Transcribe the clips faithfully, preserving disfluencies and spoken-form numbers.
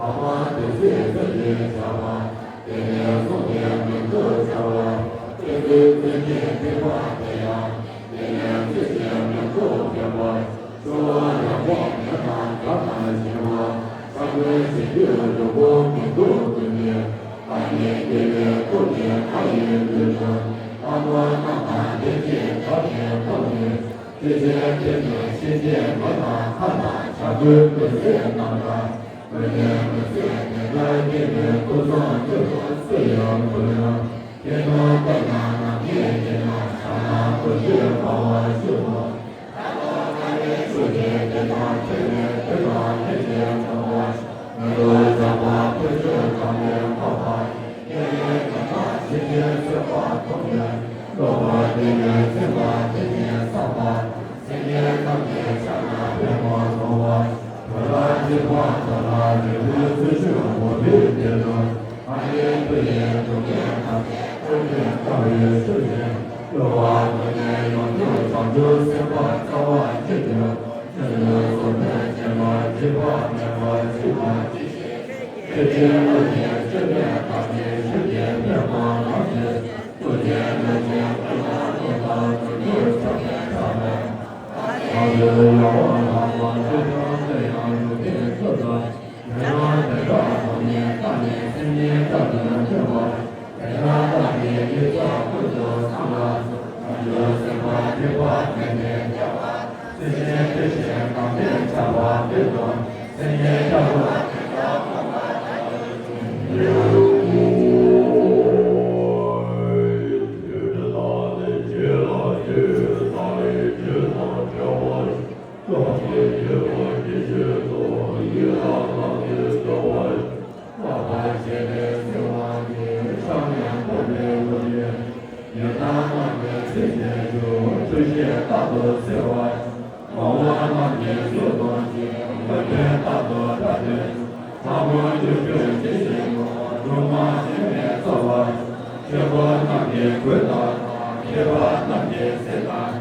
ཨ་མ་དེ་ཚེ་ཚེ་ཡི་བྱ་བ། དེ་ནས་བཟུང་སྟེ་མི་འདུག་བྱ་བ། དེ་ཚེ་ཚེ་ཉིད་ཐེག་པ་དེ་ཡང་། དེ་ནས་ཚེ་ཞིག་མི་འདུག་མཁྱེན་པ། སྤྱོད་པ་ཡག་པོ་མེད་ན་དགའ་ན་ཞེན་པ། ས་བོན་ཞིག་གི་འགྲོ་ཀུན་མི་འདུག་ཀུན་ནས། ཨ་ནི་དེ་ནས་ཀུན་ནས་ཨ་ཡི་ལུས་ལ། ཨ་མ་རྣམས་དང་ལྷན་ཅིག་བདག་ནི་ཐོབ་ནས། ཅི་བྱེད་དེ་ནི་ཤེས་བྱའི་མི་དང་ལྷ་དང་བྱ་རྒོད་ཀུན་གསལ་རྣམས་དང་། ཀུན་ནས་མི་གསལ་དེ་ལྟར་སྐྱེས་པའི་སྐུ་གསུང་ཐུགས་སུ་སུ་ཡང་འཁོར་ཡང་། ཁྱེད་དང་བསྟན་ན་ནམ་མཁའི་དབྱིངས་ན་ཕྱག་ན་རྡོ་རྗེ་འབར་བ་བཞུགས་སོ། ད་ལྟ་ང་ནི་ཆོས་ཀྱི་དེ་དང་འཕྲད་ནས་དེ་དང་ལྷན་ཅིག་འགྲོ་བ། མི་འདུག་བྱ་བ་ཕུལ་ཆོས་དང་ལྡན་འཕགས་པ། སྐྱེ་བའི་ཉམ་ཐག་ཕྱིན་ཆད་སྲེད་པ་སྟོངས་ནས། སློབ་པ་དེ་ཡི་སེམས་ལ་དེ་ཉིད་བསམ་པ། སེམས་ཅན་ཐམས་ཅད་ཕྱག་ན་པདྨོ་བཟུང་བ། བུ་ལ་གཅེས་པ་ཕྲུག་ལ་རིགས་རུས་ཚུལ་ཁྲིམས་དགོས་པའི་དེ་དང་། ཨ་ནི་བུ་ཡི་སྡུག་བསྔལ་ཐམས་ཅད་ཀུན་ནས་དགའ་བའི་ཚུལ་གྱིས། སློབ་པ་ཀུན་ནས་ཡོངས་གྱུར་བྱང་ཆུབ་སེམས་དཔའ་རྩ་བ་ཉིད་དུ། ཚུལ་ཁྲིམས་སྲུང་བའི་སྤྱན་སྔར་འཇིགས་པ་མེད་པར་བཞུགས་པར་གྱིས་ཤིག། ཁྱེད་ཀྱི་བློ་ཡིས་སྤྱོད་པའི་བདག་ཉིད་ཆོས་ཀྱི་པདྨོ་ལམ་གྱི་ཐུགས་རྗེའི་བློ་ཆེན་ཀུན་ལ་ཀུན་ཏུ་རྫོགས་པའི་ཕྲིན་ལས། ང་ཚོའི་ཡང་བ་ལྷག་པ་ཆོས་ཀྱང་དེ་ཡང་ཡོད་པའི་ཚུལ་དང་། ཡང་ན་དེ་དག་སྟོང་ཉིད་བདག་ཉིད་སེམས་ཉིད་བདག་ཏུ་འཛིན་པ། དེ་ན་བདག་གི་ཡིད་ཀྱང་ཀུན་ཏུ་སངས་ལ་སོགས། བྱང་ཆུབ་སེམས་དཔའ་ཐེག་པ་དེ་ནི་རྒྱལ་བ། སེམས་ཅན་བདེ་ཞིང་གང་ལྡན་ཆགས་པ་དེ་དང་། སེམས་ཅན་ཆགས་པ་དེ་དག་སྤངས་པ་ལྟ་བུར་གྱུར། ཡི་དྭགས་རྣམས་ཀྱི་ཚིག་བཞིན་སྒྲུབ། འཁྲུལ་ཤེས་རྟག་ཏུ་སེལ་བར་ཤོག། མ་འོངས་རྣམས་ཀྱི་གཟུགས་དང་ཅི། འོད་ལྡན་རྟག་ཏུ་བཀྲ་ཤིས་ཤོག། ལྷ་མོ་འབྱུང་པོས་ཇི་བཞིན་ནོ། སྒྲོལ་མ་ཞི་བའི་རྩ་བར་ཤོག། ཆོས་སྐུ་རྣམས་ཀྱི་གོས་ལྟར་སྣང་། མཁས་པ་རྣམས་ཀྱི་ཟས་ལྟར་སྣང་།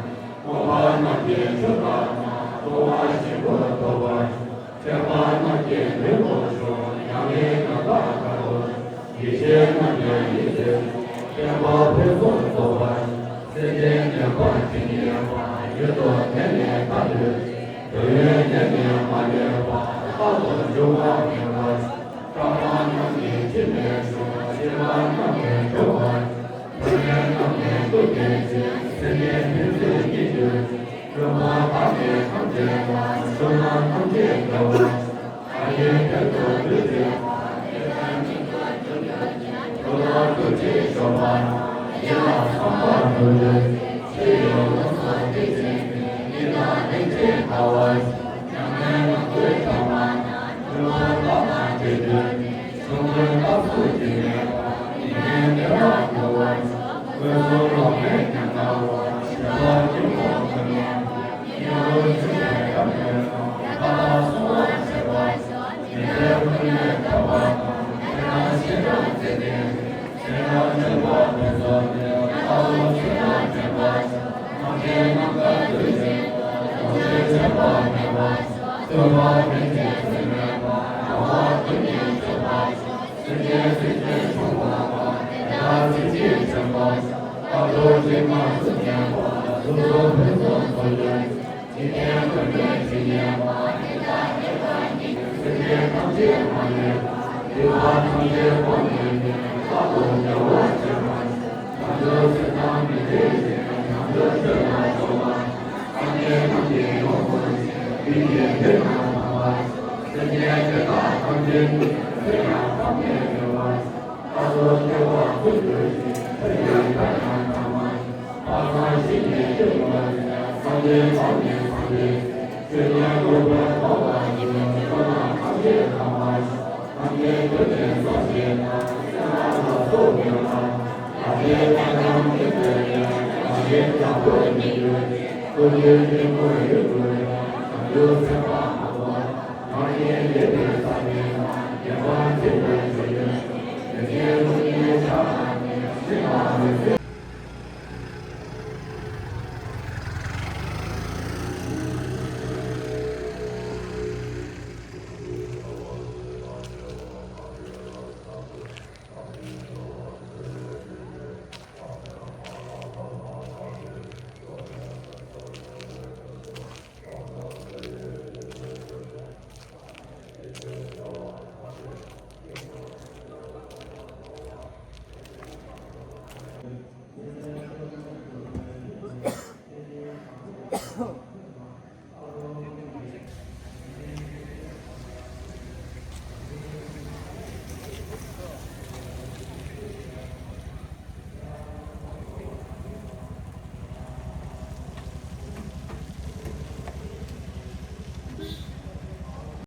རྨོངས་པ་རྣམས་ཀྱི་ཆོས་ལྟར་སྣང་། སྟོང་པ་ཞིག་པོ་ཐོབ་པར་ཤོག། མཁས་པ་རྣམས་ཀྱི་མིང་ཐོབ་ཤོག། ཉམས་ལེན་རྣམ་དག་དགའ་ཐོབ་ཤོག། ཡེ་ཤེས་རྣམས་ཀྱི་ཡིད་ཟེར་ཤོག། བསྟན་པ་ཕུན་སུམ་ཚོགས་པར་ཤོག། སེམས་ཅན་ཉེས་པ་ཇི་སྙེད་པ། ཡུལ་དུ་དེ་ནས་ད་ལྟའི་ཚེ། འདོད་ཡོན་ཉམས་ནས་མ་ལུས་པ། རྟག་ཏུ་འབྱུང་བ་མེད་པར་ཤོག། སྐྲག་པ་རྣམས་ཀྱི་འཆི་མེད་ཤོག། སྐྱེ་བ་རྣམས་ཀྱི་གྲོལ་བར་ཤོག། ཕན་ཡོན་རྣམས་ནི་སྐུ་སྟོན་ཅིང་། སེམས་ཅན་ཕན་ཚུན་གཉིས་ཀྱི་ཕྱིར། སྐྱོན་མ་ཐག་ནི་ཐམས་ཅད་སྤངས། བསོད་ནམས་ཐམས་ཅད་འཕེལ་བར་ཤོག། ཨ་ནི་དོན་དུ་འདུས་པའི་བར། དེ་ལྟར་སྙིང་པོར་གྱུར་ཡོད་ཅིང་། འགྲོ་ལ་ཐུགས་རྗེས་སྐྱོབ་པ་ན། ཡིད་ལ་བསམ་པ་འགྲུབ་ཡོད་ཅིང་། ཆོས་ཡི་ལོངས་སུ་སྤྱད་བྱས་ནས། ཡི་དྭགས་ལྷན་ཅིག་ཐར་བར་ཤོག། ཉམས་ལེན་ལམ་དུ་བྱུང་བ་ན། ཉོན་མོངས་ལྟ་ན་དྲན་གྱུར་ནས། ཆོས་མངོན་རྟགས་སུ་བྱས་ནས། ཉེས་དམིགས་མེད་པར་འགྲོ་བར་ཤོག། སྔོན་སོང་ལམ་མེད་ཉམ་ཐག་པ། ཞེན་པ་གཏི་མུག་ཀུན་སྤངས་ཏེ། གཉེན་པོ་འཇུག་པའི་ཉམས་ལེན་དང་། མཐའ་དག་སྲུང་བར་བྱེད་པར་ཤོག། ཉན་ཐོས་ཀུན་ལས་ཐར་པ་དང་། དེ་རྣམས་ཤིན་ཏུ་མཛེས་ལྡན་ཅིང་། དེ་རྣམས་འཇུག་པ་ཕུན་སུམ་ཚོགས་ནས། རྟག་ཏུ་ཚུལ་དང་ལྡན་པར་ཤོག། ཐམས་ཅད་རྣམ་དག་ཏུ་བྱེད་པ། ལོངས་སྤྱོད་ཆད་པ་མེད་པར་ཤོག། བརྩོན་པ་ལྷན་ཅིག་ཟད་མེད་པ། དགའ་བ་ཀུན་གྱིས་སྤྱོད་པར་ཤོག། སེམས་ཅན་སེམས་ཅན་མཆོག་དགོངས་པ། དེ་དག་སེམས་ཅན་མཁྱེན་པར་ཤོག། བར་དོ་ཇི་སྙེད་ཀུན་མཁྱེན་པ། གཟུགས་སོགས་ཕུན་སུམ་ཚོགས་ཡོད་ཅིང་། འཇིག་རྟེན་ཀུན་ནས་ཇི་སྙེད་པ། དེ་དག་ཉེ་བར་བསྙེན་ཅིང་། སེམས་ཅན་ཐམས་ཅད་མ་ལུས་པ། སྡིག་པ་ཐམས་ཅད་སྤོང་ནས་ནི། རྟག་ཏུ་དགེ་བ་སྤྱད་པར་ཤོག། བྱང་ཆུབ་སེམས་དང་མི་འབྲལ་ཞིང་། བྱང་ཆུབ་སྤྱོད་ལ་སྤྱོད་པ། སངས་རྒྱས་རྣམས་ཀྱིས་ཡོངས་བཟུང་ཞིང་། ལུས་ཀྱི་ལས་རྣམས་དང་བ། སེམས་ཅན་དེ་དག་ཐམས་ཅད་ཀྱི། ཚེ་ཡང་དཔག་མེད་འབྱུང་བར་ཤོག། རྟག་ཏུ་སྐྱེ་བ་ཀུན་འདུལ་ཞིང་། ཚེ་ཡི་དགྲ་རྣམས་དང་བ། ཕག་འཚང་ཞིང་གི་སྐྱེ་བ་ཡི། སངས་རྒྱས་དཔག་མེད་ཐམས་ཅད་ཀྱི། ཆོས་ཉན་ལུགས་ལ་དགའ་བ་ཡི། བསོད་ནམས་ཐམས་ཅད་ལྡན་པར་ཤོག། ཐམས་ཅད་ཀུན་ནས་བསམ་བཞེས་པ། སེམས་ལ་ལ་སོགས་མེད་པ། ལག་ལེན་རྐྱང་རྐྱང་མི་སྤེལ་བའི། ལག་ལེན་ཡག་པོ་མི་ཡོད་ཅིང་། ཀུན་གྱི་གཅེན་པོ་ཡུལ་དུ་ཡང་། བྱང་ཆུབ་སེམས་དཔའ་འཕགས་པ། རང་གཞན་བདེ་བའི་ས་ནས་ན། ཉེས་པ་མེད་པའི་ཆོས་ཉན་ཅིང་། ཡོན་ཏན་ཀུན་གྱི་ཆ་ལ་ནི། ཤིན་ཏུ་མི་བཟད་